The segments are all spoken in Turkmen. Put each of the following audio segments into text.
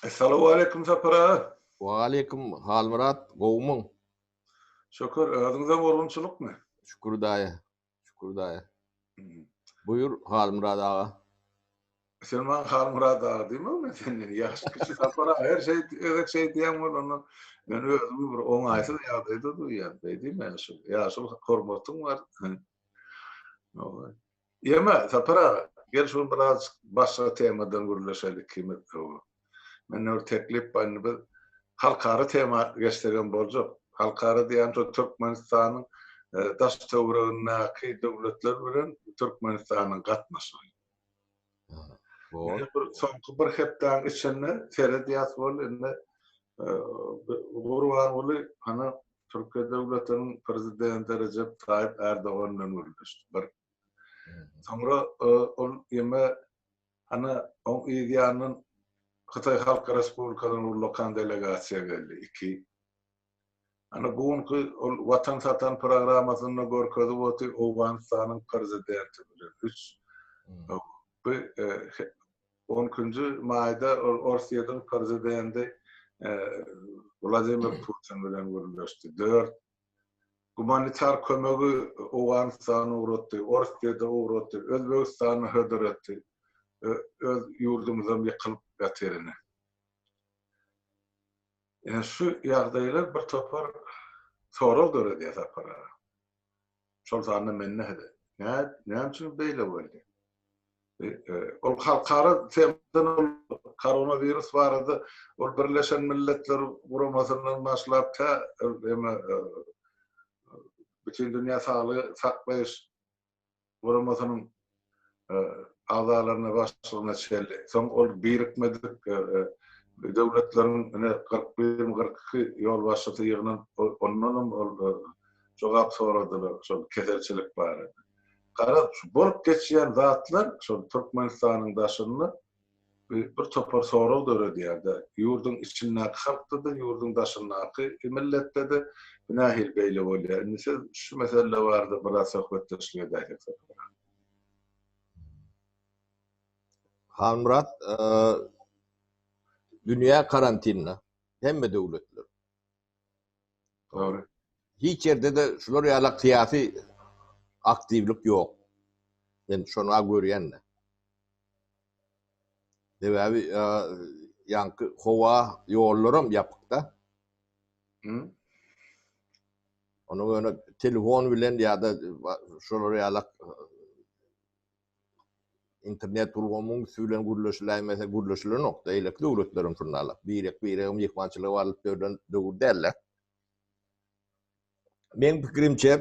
Salowaleýkum Sapar aga. Waleýkim Halmyrat gowumyň. Şükür özüňizem gurgunçylykmy? Şükür daýy. Şükür daýy. Buýur Halmyrat aga. Sen maňa Halmyrat aga diýme men senden ýaş kiçi Sapar aga her şey gezek şeý diýýäň bolanda men özümi bir oňaýsyz ýagdaýda duýýan. Beý diýme şu ýaşuly hormatyň bar. Ýeme, Sapar aga, gel şu gün biraz başga temadan gürleşeli ikimiz. Mende bir teklip bar, indi biz halkara tema geçsegem boljak. Halkara diýýän şo Türkmenistanyň e, daş-töweregindäki döwletler bilen Türkmenistanyň gatnaşygy. Bor. Bir soňky bir hepdäň içinde seredýäs bol indi e, Gurbanguly hany Türkiýe döwletiniň prezidenti Rejep Taýyp Ärdogan bilen gürleşdi. Bir. Soňra e, ol ýeme hany oň yz ýanyndan Hytaý Halk Respublikasynyň ullakan delegasiýa geldi. 2. Hany bu günki ol Watan satan programmasynda görkezip oty Owganystanyň prezidenti bilen. 3. Bu e, On ikinji maýda ol Orsýetiň prezidenti Wladimir Putin bilen gürleşdi. Dört gumanitar kömegi Owganystana ugratdy, Orsýete ugratdy, Özbegistana hödür etdi. Öz ýurdumyzam ýykylyp ýatyr ine. Ine şu ýagdaýlar bir topar sorag döredýär Sapar aga. Şol sanda mende-de. Näme üçin beýle boldy? Ol halkara temadan ol koronawirus barada ol Birleşen Milletler Guramasyndan başlap tä eme Bütindünýä saglygy saklaýyş guramasynyň agzalaryna başlygyna çenli. Soň ol birikmedik döwletleriň ine 41 42 ýolbaşçysy ýygnanyp ondanam ol jogap soradylar şol keselçilik barada. Garaz, şu bolup geçýän zatlar şol Türkmenistanyň daşynda bir topar sorag döredýär-de. Ýurduň içindäki halkda-da, ýurduň daşyndaky milletde-de bu nähili beýle bolýar? Indi siz şu mesele barada biraz söhbetdeşlik edäýsek Sapar aga. Halmyrat, dünýä karantinde, hemme döwletler. Dogry. Hiç ýerde-de şular ýaly syýasy aktiwlik ýok. Men şony görýän-de. Sebäbi ýaňky howa ýollaram ýapykda. Onuň ýöne telefon bilen ýa-da şolar ýaly internet ulgamyň üsti bilen gürleşiläýmese gürleşilenok-da, eýleki döwletlerem şundalar. Birek-birege myhmançylyga barylyp ýörlen döwür däl-de. Meň pikirimçe,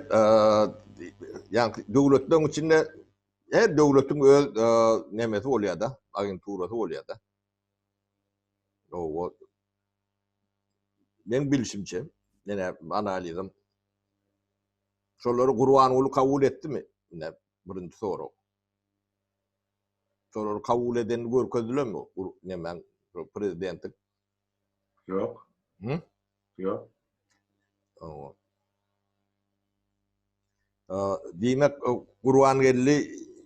ýaňky döwletleriň içinde her döwletiň öz nemesi bolýar-da, agenturasy bolýar-da. Owa. Meň bilşimçe, ýene analizim. Şolary Gurbanguly kabul etdimi? Ine, birinji sorag. Şolary kabul edenini görkezdilermi? Nemäň prezidentiň? Ýok. Hı? Ýok. Owa. Diýmek, Gurbangeldi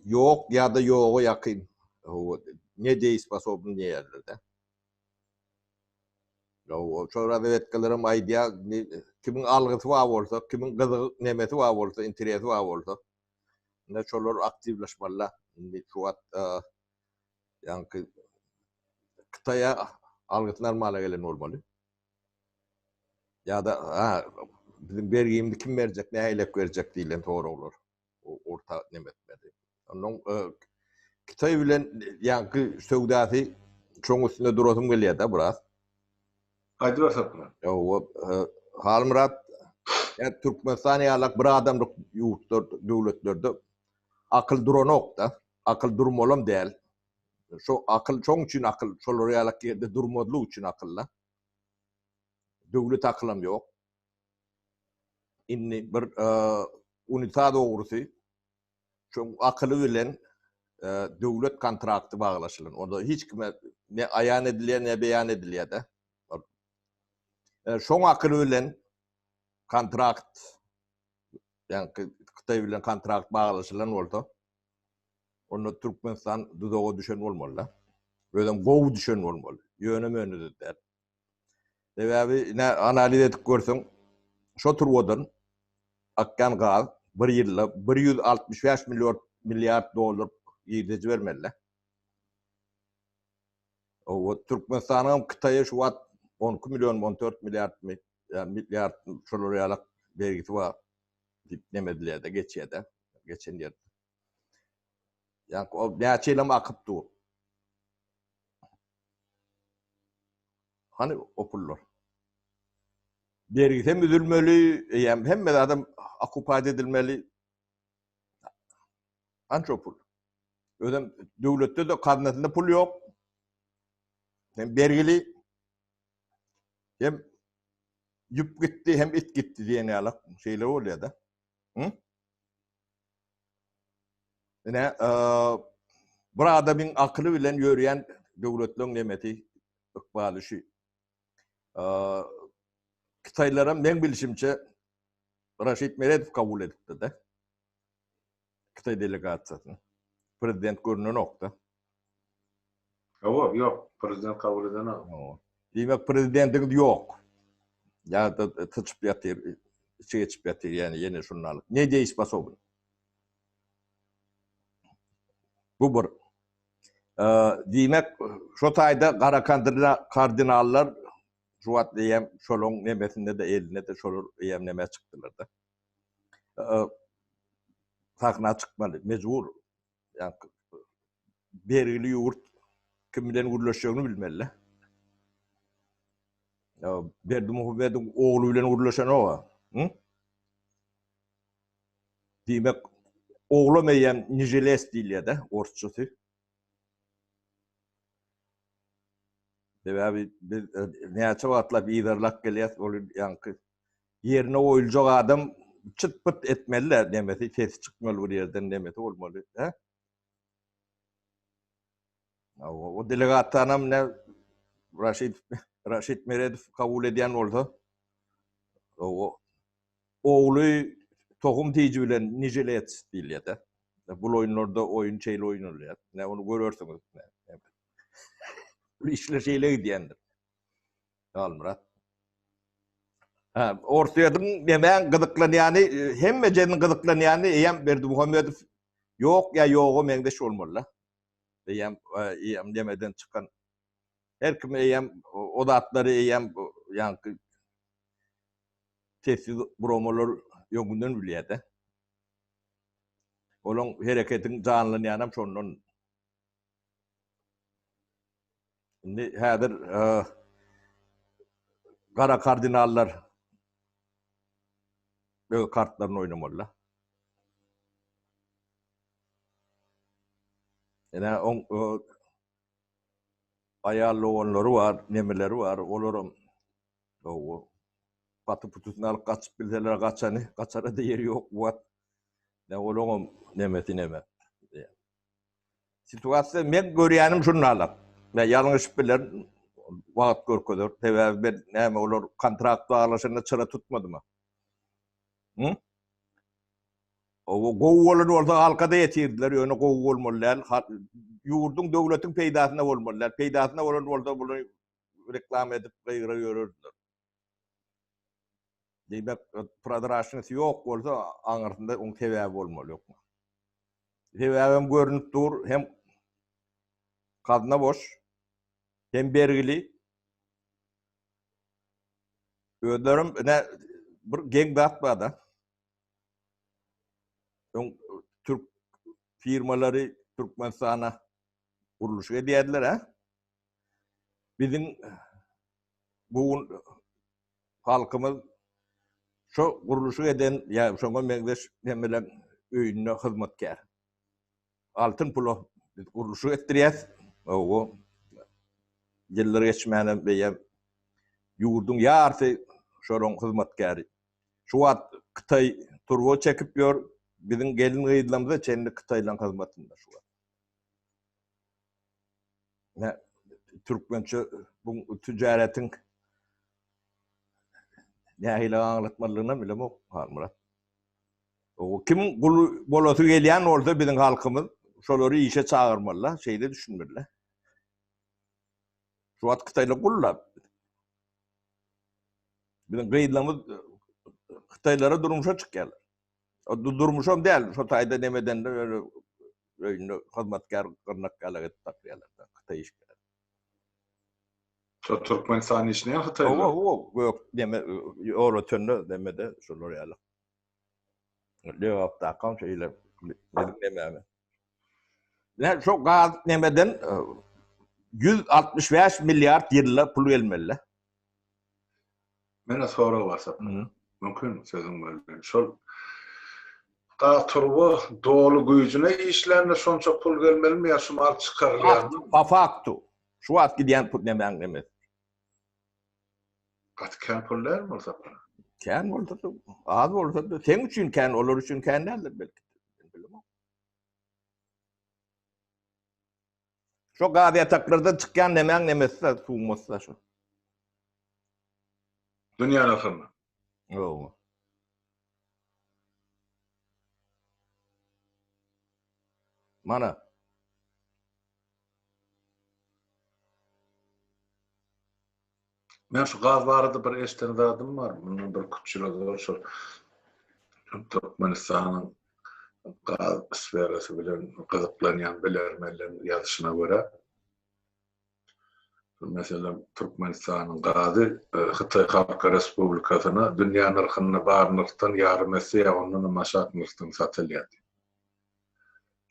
ýok ýa-da ýoga ýakyn. Hawa, nedeýsposobny diýýärler-de. Ýok, şol razwedkalarem aýdýar, kimiň algysy bar bolsa, kimiň gyzygy nemesi bar bolsa, interesi bar bolsa, ine şolar aktiwleşmeli. Indi şu wagt ýaňky Hytaýa algysy normala gelen bolmaly. Ýa-da biziň bergimizi kim berjek, nähilek berjek diýlen soraglar. orta neme etmedi. Ondan Hytaý bilen ýaňky söwdasy çoň üstünde durasym gelýär-de biraz. Aýdyber Sapar. Ýowa, Halmyrat, ýa Türkmenistan ýalak bir adamlyk ýurtlar, döwletlerde akyl duranok-da, akyl durmalam däl. Şo akyl, şoň üçin akyl, şolar ýalak ýerde durmazlyk üçin akyl-da. Döwlet akylam ýok. Indi bir unitaz ogrusy şoň akyly bilen döwlet kontrakty baglaşylan. Onda hiç kime ne aýan edilýär, ne beýan edilýär-de. Şoň akyly bilen kontrakt, ýagny Hytaý bilen kontrakt baglaşylan bolsa, onda Türkmenistan duzaga düşen bolmaly-da. Özem gowy düşen bolmaly. Ýöne-möne-de däl. Sebäbi ine analiz edip görseň, şo turbadan akýan gaz bir ýylda 165 milliard milliard dollar girdeji bermeli. Owa Türkmenistanyň hem Hytaýa şu wagt 12 million 14 milliardmy, ýa milliard şolar ýalak bergisi bar diýip neme edilýär-de, geçýär-de, geçen ýerde. Ýa o näçe ýylam akyp dur. Hany o pullar? Bergisi hem üzülmeli, eýýäm hemme zadam okupat edilmeli. Hany şo pul? Özem döwletde-de gaznasynda pul ýok. Hem bergili, hem ýüp gitdi, hem it gitdi diýen ýaly şeýle bolýar-da. Hı? Ine, bir adamyň akyly bilen ýörýän döwletleriň nemesi, ykbaly şu. Hytaýlaram meň bilşimçe Raşid Meredow kabul edipdir-de. Hytaý delegasiýasyny. Prezident görünenok-da. Hawa, ýok, prezident kabul edenok. Hawa. Diýmek, prezidentiňiz ýok. Ýa-da syçyp ýatyr, içi geçip ýatyr, ýani ýene şuny alyp. Ne deýsposobny. Bu bir. Diýmek, şo taýda gara kardinallar şu wagt eýýäm şolaň nemesinde-de, elinde-de şolar eýýäm nemä çykdylar-da. Sahna çykmaly, mejbur. Ýa bergili ýurt kim bilen gürleşjegini bilmeli. Berdimuhamedowyň ogly bilen gürleşenok-a. Hı? Diýmek, oglam eýýäm niželes diýilýär-de, orsçasy. Sebäbi biz e, näçe wagtlap yzarlap gelýäs, ol ýaňky ýerine goýuljak adam çyt-pyt etmeli-de, nemesi, sesi çykmaly bir ýerden nemesi bolmaly, hä? O delegatdanam ne Raşid Raşid Meredow kabul edýän bolsa, o ogly tohum tiji bilen niželec diýilýär-de. Bul oýunlarda oýun şeýle oýnalýar. Ne ony görersiňiz. Bu işler şeýle gidýändir. Halmyrat. Ha, Orsýetiň nemäň gyzyklanýany, hemme jeniň gyzyklanýany eýýäm Berdimuhamedow ýok ýa ýoga meňzeş bolmaly-da. Eýýäm, eýýäm nemeden çykan. Her kim eýýäm o zatlary eýýäm ýaňky sessiz guramalar öňünden bilýär-de. Olaň hereketiň janlanýanam şondan. Indi häzir gara kardinallar öz kartlaryny oýnamalylar. Ine oň aýal doganlary bar, nemeleri bar, olaram paty-putusyny alyp gaçyp bilseler gaçany, gaçara-da ýeri ýok bu wagt. Ne olaňam nemesi neme. Situasiýa men görýänim şundalyk. Men ýalňyşyp bilerin, wagt görkezer. Sebäbi men näme olar kontrakt baglaşanda çyra tutmadyma. Hı? O gowy bolan bolsa halka-da ýetirdiler, ýöne gowy bolmaly däl. Ýurduň, döwletiň peýdasyna bolmaly däl. Peýdasyna bolan bolsa buny reklama edip gygyra ýörerdiler. Diýmek, prozraçnosy ýok bolsa, aňyrsynda oň sebäbi bolmaly ýokmy? Sebäbem görnüp dur, hem gazna boş, hem bergili. Özlerem ine bir geň zat bar-da. Öň türk firmalary Türkmenistana gurluşyk edýärdiler, hä? Biziň bu gün halkymyz şo gurluşyk eden ýa şoňa meňzeş nemeler öýünde hyzmatkär. Altyn pula biz gurluşyk etdirýäs. Owo. Ýyllar geçmänem beýem ýurduň ýarysy şolaryň hyzmatkäri. Şu wagt Hytaý turba çekip ýör, biziň gelin-gyzlarymyza çenli Hytaýlaryň hyzmatynda şu wagt. Ne türkmençe bu ticaretiň nähili aňlatmalydygyny bilemok Halmyrat. O kim gul bolasy gelýän bolsa biziň halkymyz şolary işe çagyrmalylar, şeýle düşünmeliler. Şu wagt Hytaýlar gullap. Biziň gyzlarymyz Hytaýlara durmuşa çykýarlar. O durmuşam däl, şo taýda nemeden öyle öýünde hyzmatkär gyrnak ýalak edip saklaýarlar. Hytaý işgäri. Şo Türkmenistan işleýän Hytaýlar. Hawa, hawa, gök neme ýol ötende nemede şolar ýaly. Lebapdakam şeýle biziň nemämiz. Ne şo gaz nemeden 165 milliard ýylda pul gelmeli. Mene sorag bar Sapar. Mümkin sözüň bölüp. Şol gaz turba doly güýjüne işlände şonça pul gelmelimi ýa şu mal çykarylýarmy? Po faktu. Şu wagt gidýän pul nemäň nemesi. Gaty kän pul dälmi ol Sapar? Kän bolsa, az bolsa, seň üçin kän, olar üçin kän däldir belki. Bilemok. Şo gaz ýataklardan çykýan nemäň nemesi-de, suwmasy-da şo. Dünýä nyrhynda. Ýoga. Mana. Men şu gaz barada bir eşiden zadym bar. Mundan bir küç ýyl ozal şol Türkmenistanyň gaz sferasy bilen gyzyklanýan bilermenleriň ýazyşyna görä, meselem, Türkmenistanyň gazy Hytaý Halk Respublikasyna dünýä nyrhynda bar nyrhdan ýarym esse ýa ondanam aşak nyrhdan satylýar diýip.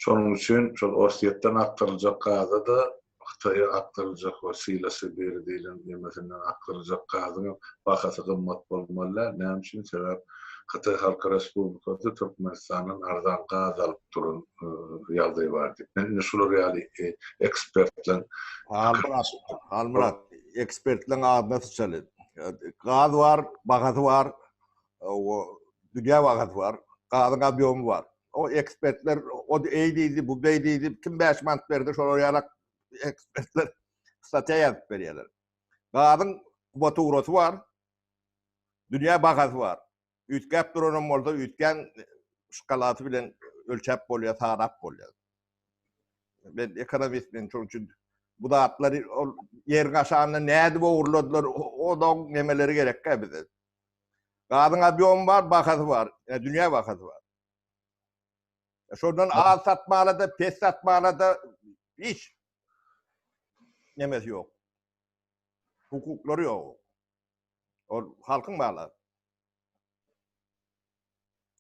Şonuň üçin şol Orsýetden akdyryljak gaza-da, Hytaýa akdyryljak we Sila Sibiri diýlen nemesinden akdyryljak gazyň hem bahasy gymmat bolmaly däl. Näme üçin? Sebäp Hytaý Halk Respublikasy Türkmenistandan arzan gaz alyp duran ýagdaý bar diýip. Men indi şular ýaly ekspertleň Halmyrat, Halmyrat, ekspertleň adyna syçaly. Gaz bar, bahasy bar, dünýä bahasy bar, gazyň obýomy bar. O ekspertler o eý diýdi, bu beý diýdi, kim 5 manat berdi, şolar ýalak ekspertler statýa ýazyp berýärler. Gazyň kubaturasy bar, dünýä bahasy bar. Üýtgäp duranam bolsa, üýtgän şkalasy bilen ölçäp bolýar, sanap bolýar. Men ekonomist men şonuň üçin bu zatlary ol ýeriň aşagynda nädip ogurladylar, o nemeleri gerekkä bize. Gazyň obýomy bar, bahasy bar. Ýa dünýä bahasy bar. Şondan az satmala-da, pes satmala-da hiç nemesi ýok. Hukuklary ýok. Ol halkyň maly.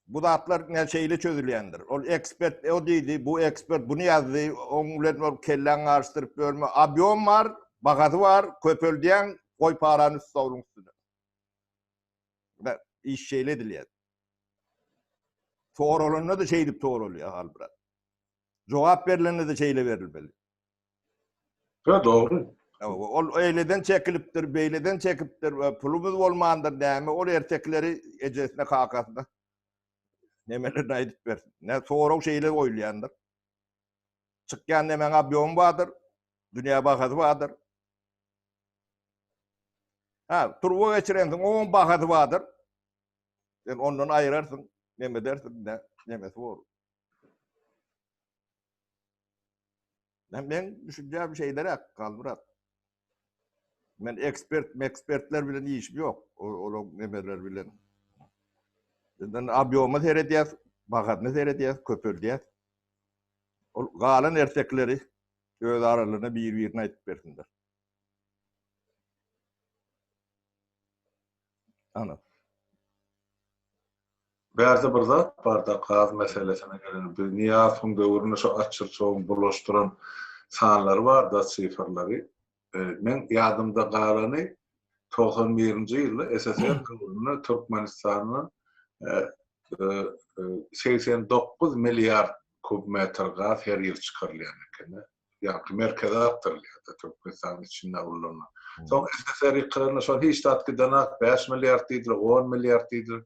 Bu zatlar ne şeýle çözülýändir. Ol ekspert o diýdi, bu ekspert bunu ýazdy, oň bilen ol kelläň garyşdyryp ýörme. Obýom bar, bahasy bar, köpeldýäň, goý parany stoluň üstüne. Iş şeýle edilýär. Soralanda-da şeýdip soralýar Halmyrat. Jogap berlende-de şeýle berilmeli. Ha, dogry. Ol eýleden çekilipdir, beýleden çekipdir, pulumyz bolmandyr näme, ol ertekileri ejesine, kakasyna nemelerini aýdyp bersin. Ne sorag şeýle goýulýandyr. Çykýan nemäň obýomy bardyr, dünýä bahasy bardyr. Ha, turba geçirensiň, oň bahasy bardyr. Sen ondan aýyrarsyň, neme edersiň, ne, nemesi bor. Men, men düşünjäm şeýleräk, Halmyrat. Men ekspert, ekspertler bilen işim ýok. Olaň nemeler bilen. Bizden obýoma seredýäs, bahasyna seredýäs, köpeldýäs. Ol galan ertekileri öz aralarynda bir-birine aýdyp bersinler. Ana. Bärde bir zat barda gaz meselesine gelende biz Nyýazowyň döwründe şo açyrçogyň bulaşdyran sanlary barda sifrleri. Meň ýadymda galany 91-nji ýylda SSR döwründe Türkmenistandan 89 milliard kub metr gaz her ýyl çykarylýan eken. Ýagny merkeze akdyrylýardy Türkmenistanyň içinde ulanylan. Soň SSR ýykylanda şol hiç zat gidenak, 5 milliard diýdiler, 10 milliard diýdiler.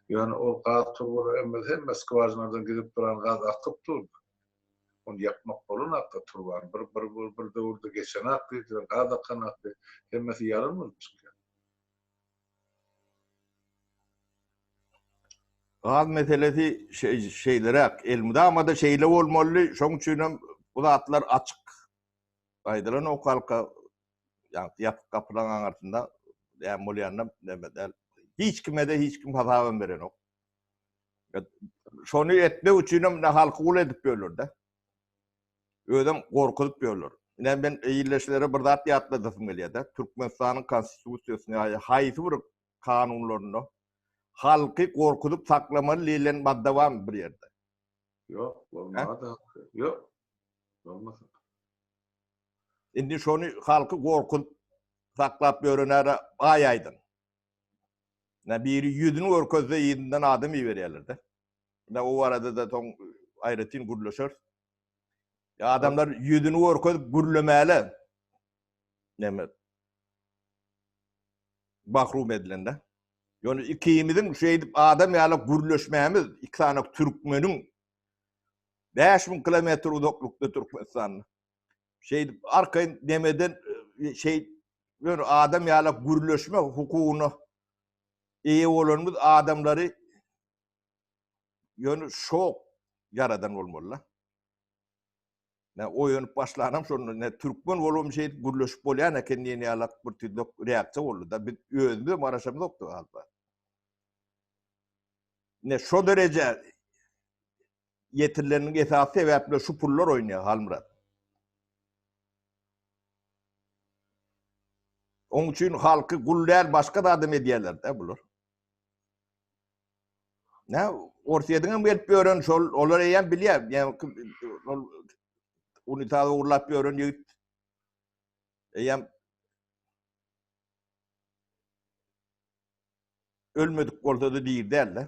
Ýöne ol gaz turbalary hemme hemme skwažinadan gidip duran gaz akyp durdy. Ony ýapmak bolanakda turbany bir bir bir döwürde geçenak diýdiler, gaz akanak diýdi. Hemmesi ýalan bolup çykýar. Gaz meselesi şeýleräk, elmydama-da şeýle bolmaly, şoň üçin hem bu zatlar açyk aýdylanok halka. Ýaňky ýapyk gapylaryň aňyrsynda näme bolýanynam näme däl. Hiç kime-de hiç kim hasabam berenok. Şony etmek üçinem ine halky gul edip ýörler-de. Özem gorkuzyp ýörler. Ine men ildeşlere bir zat ýatladasym gelýär-de. Türkmenistanyň Konstitusiýasynda ýa haýsy bir kanunlarynda halky gorkuzyp saklamaly diýlen madda barmy bir ýerde? Ýok, bolmady. Ýok. Bolmasa. Indi şony halky gorkuzyp saklap ýörenere aý aýdyň. Ne biri ýüzüni görkezse yzyndan adam iberýärler-de. Ne o barada-da soň aýratyn gürleşeris. Adamlar ýüzüni görkezip gürlemäle näme mahrum edilende. Ýöne ikimiziň şeýdip adam ýaly gürleşmämiz, iki sany türkmeniň 5000 kilometr uzaklykda Türkmenistanda. Şeýdip arkaýyn nemeden şeý ýöne adam ýaly gürleşme hukugyna eýe bolanymyz adamlary ýöne şok ýaradan bolmaly-da. Ne oýanyp başlanam şonda ne türkmen bolubam şeýdip gürleşip bolýan eken diýen ýalak bir tüýdük reaksiýa boldy-da. Biz özümizem garaşamyzokdy galba. Ne şo derejä ýetirileniniň esasy sebäpleri şu pullar oýnaýar Halmyrat. Oň üçin halky gul däl başga zadam edýärler-dä bular. Nä, Orsýetiň hem gelip ýören şol, olar eýýäm bilýär. Ýa ol unitaz ogurlap ýören ýigit eýýäm ölmedik bolsa-da diri däl-de.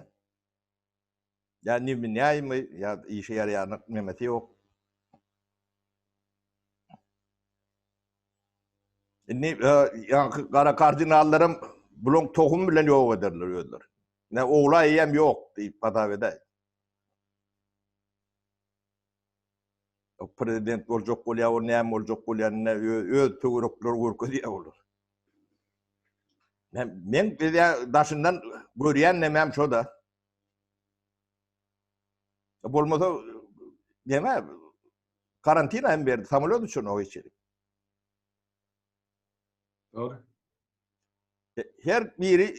Ýa newmenýaýmy, ýa işe ýaraýan nemesi ýok. Indi ýaňky gara kardinallaram bulaň tohumy bilen ýok ederler özleri. Ne ogla eýýäm ýok diýip hasap edäý. O prezident boljak bolýar, o näme boljak bolýar, indi öz töwerekleri görkezýär olar. Men men daşyndan görýän nemäm şo-da. Bolmasa näme karantina hem berdi, samolýot uçanok hiç ýere. Dogry. Her biri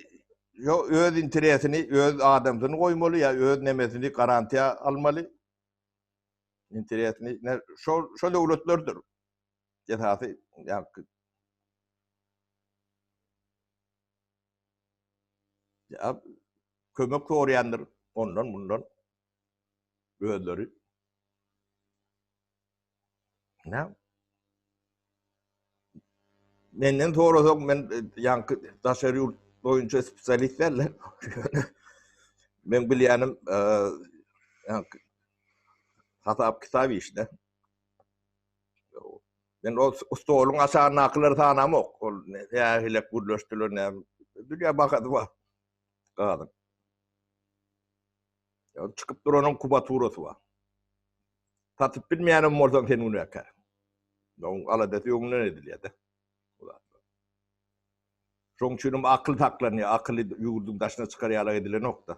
yo öz interesini, öz adamsyny goýmaly ýa öz nemesini garantiýa almaly. Interesini ne şo şo döwletlerdir. Esasy ýa ýa kömek soraýandyr ondan mundan özleri. Näme? Menden sorasaň men e, ýaňky daşary ýurt boýunça spesialist däl. Men bilýänim e, ýaňky hasap kitap işde. Men o stoluň aşagyndakylar sanamok. Ol nähili gürleşdiler näme. Dünýä bahasy bar. Gazyň. Çykyp duranyň kubaturasy bar. Satyp bilmeýänem bolsaň sen günäkär. Oň aladasy öňünden edilýär-de. Şoň üçin hem akyl saklanýar. Akyly ýurduň daşyna çykar ýalak edilenok-da.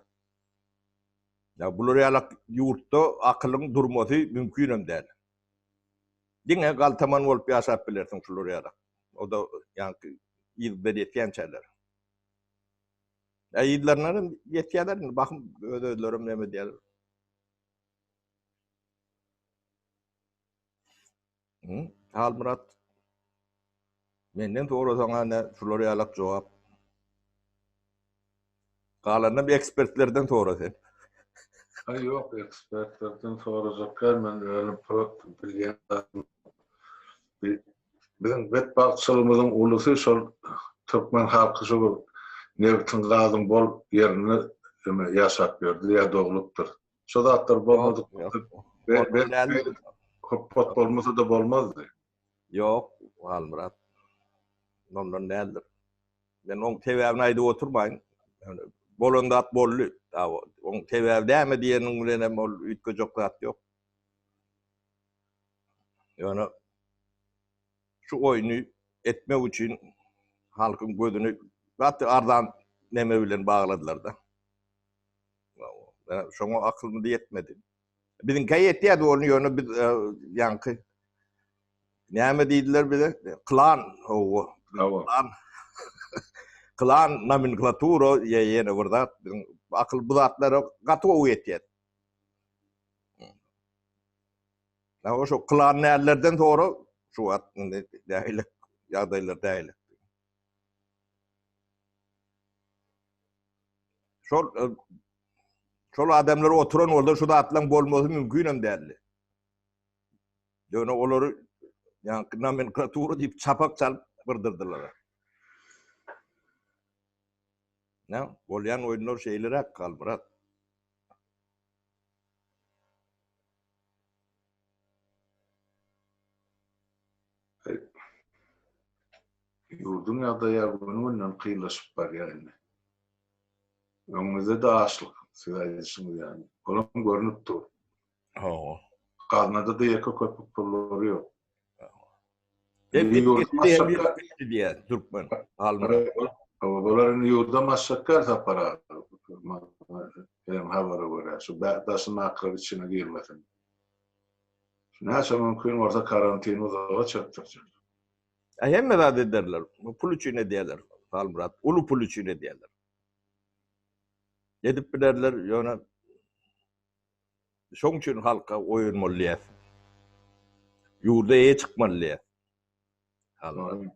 Ýa bular ýalak ýurtda akylyň durmasy mümkinem däl. Diňe galtaman bolup ýaşap bilersiň şular ýalak. O-da ýaňky yzdan ýetýänçäler. Ýa yzlaryndan hem ýetýärler indi bahym öz-özlerem näme edýärler. Hı? Halmyrat menden sorasaň ana şular ýalak jogap. Galanynam ekspertlerden sora sen. Aý ýok ekspertlerden sorajak däl men özüm bilýän zadym. Biziň betbagtçylygymyzyň ulusy şol türkmen halky şu bir nebtiň gazyň bol ýerinde ýaşap ýördi ýa doglupdyr. Şo zatlar bolmadyk hupbat bolmasa-da bolmazdy. Ýok, Halmyrat. Ondan däldir. Men oň sebäbini aýdyp oturmaýyn. Bolan zat boldy. Oň sebäbi näme diýeniň bilen hem ol üýtgejek zat ýok. Ýöne şu oýny etmek üçin halkyň gözüni gaty arzan neme bilen bagladylar-da. Şoňa akylymyz ýetmedi. Biziňkä ýetýärdi ony ýöne biz e, ýaňky näme diýdiler bize? Klan, hawa. Hawa. Klan nomenklatura ýa ýene bir zat biziň akyl bu zatlara gaty gowy ýetýär. Ýa şo klan nälerden sonra şu wagt indi nähili ýagdaýlar däl. Şol e, şol adamlar oturan bolsa şu zatlaryň bolmasy mümkin hem däldi. Ýöne olary ýa nomenklatura diýip çapak çalyp gyrdyrdylar. Ne? Bolýan oýunlar şeýleräk Halmyrat. Ýurduň ýagdaýy gün-günden kynlaşyp barýar indi. Öňümizde-de açlyk, siz aýdyşyňyz ýaly. Olam görnüp dur. Hawa. Gaznada-da ýeke köpük pullary ýok. Hem gitdi diýýär türkmen Halmyrat. Hawa, bular indi ýurdam açjak däl Sapar aga. Gelen habara görä, şu daşyndakylar içine girmesin. Näçe mümkin bolsa karantini uzaga çekdirjek. Hemme zat ederler. Pul üçin edýärler Halmyrat. Uly pul üçin edýärler. Edip bilerler, ýöne şoň üçin halka oýanmaly diýýäs. Ýurda eýe çykmaly diýýäs. Halmyrat.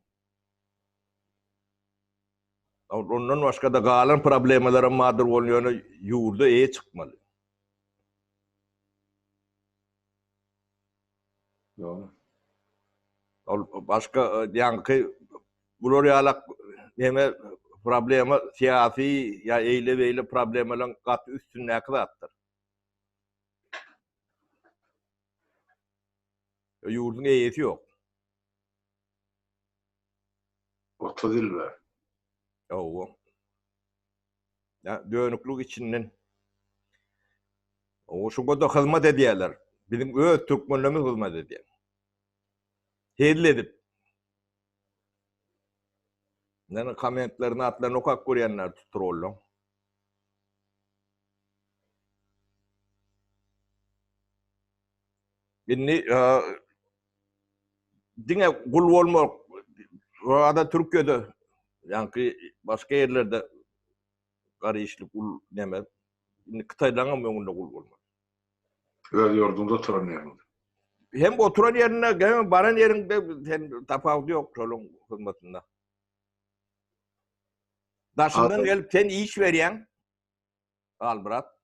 Ondan başga-da galan problemalaram bardyr, ol ýöne ýurda eýe çykmaly. Ýok. Ol başga ýaňky bular ýalak neme problema syýasy ýa eýle-beýle problemalaryň gaty üstündäki zatdyr. Ýurduň eýesi ýok. 30 ýyl bäri. Hawa. Ýa dönüklik içinden. O şuňa-da hyzmat edýärler. Biziň öz türkmenlerimiz hyzmat edýär. Hezil edip. Näme kommentlerini atlaryny okap görýänler trollaň. Indi diňe gul bolmak ada Türkiýede ýaňky başga ýerlerde gary işli gul neme indi Hytaýlaryň hem öňünde gul bolmak. Öz ýurduňda oturan ýeriňde. Hem oturan ýerinde, hem baran ýeriňde sen tapawudy ýok şolaryň hyzmatynda. Daşyndan gelip sen iş berýäň. Halmyrat.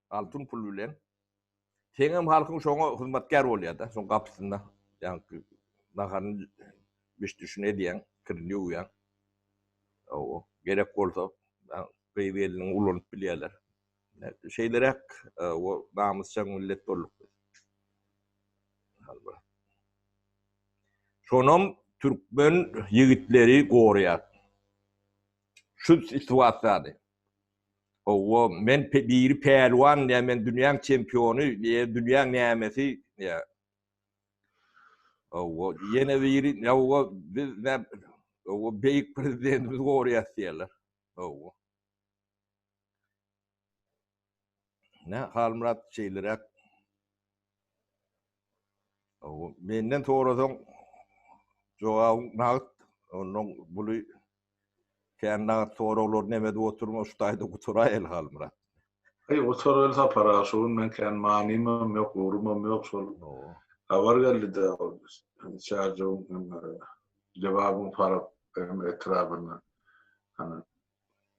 Altyn pul bilen. Seňem halkyň şoňa hyzmatkär bolýar-da, şoň gapysynda ýaňky naharyny biş-düşüni edýäň, kirini ýuwýaň. Hawa, gerek bolsa gyz-gelniňi ulanyp bilýärler. Şeýleräk o namysjaň millet bolduk biz. Halmyrat. Şonam türkmen ýigitleri goraýar. Şu situasiýany. Howwa, men biri pälwan diýýär, men dünýäň çempiony diýýär, dünýäň nämesi diýýär. Howwa, ýene biri, howwa, biz nä, howwa, beýik prezidentimizi goraýas diýýärler. Howwa. Nä, Halmyrat şeýleräk. Howwa, menden sorasaň, jogabyň nagt, onnoň buly Kän nagt soraglar neme edip oturma şu taýda gutaraýaly Halmyrat. Aý gutaraýaly Sapar aga şu gün men kän manymam ýok ugrumam ýok şol habar geldide ol Çärjewiň Lebabyň Farap etrabyndan hany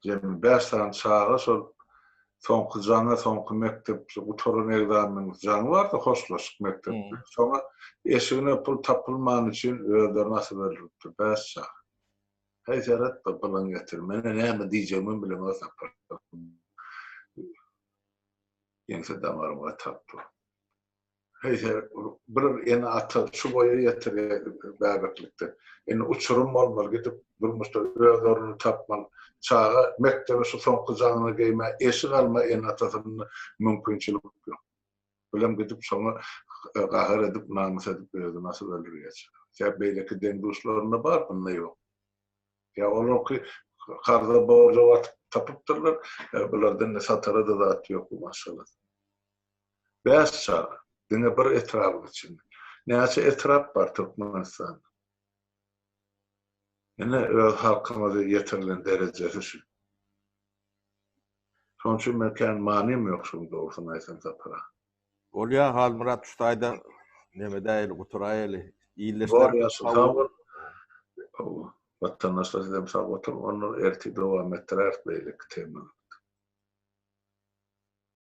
jemi 5 sany çaga şol soňky jaňa soňky mekdep gutaran egzameniň jaňy bardy hoşlaşyk mekdepde şoňa eşigine pul tapylmany üçin özlerini asyp öldüripdir 5 çaga. Heý seret bir pylan getir. Menä näme diýjegimem bilemok Sapar. Ýeňse damarym gatap dur. Heý seret bir ene-ata şu boýa ýetirýär bäbeklikde. Indi uçurym bolmaly gidip durmuşda öz ornuny tapmaly. Çaga mekdebe şu soňky jaňyny geýmä eşik alma ene-atasynda mümkinçilik ýok. Bilen gidip şoňa gahar edip, namys edip özüni asyp öldürýär. Sebäp beýleki deň-duşlarynda bar, bunda ýok. Ýa olarky karza borja batyp tapypdyrlar, ýa bularda indi satara-da zat ýok bu maşgalada. Bäş çaga, diňe bir etrabyň içinde. Näçe etrap bar Türkmenistanda? Ine öz halkymyzy ýetirilen derejesi şu. Şonuň üçin men kän manym ýok şuň dogrusyny aýtsam Sapar aga. Bolýa Halmyrat şu taýda neme däýeli gutaraýaly. Ildeşler Bolýa sag bol. Watandaşlar sizem sag oturyň onda ertir dowam etdireris beýleki temalary.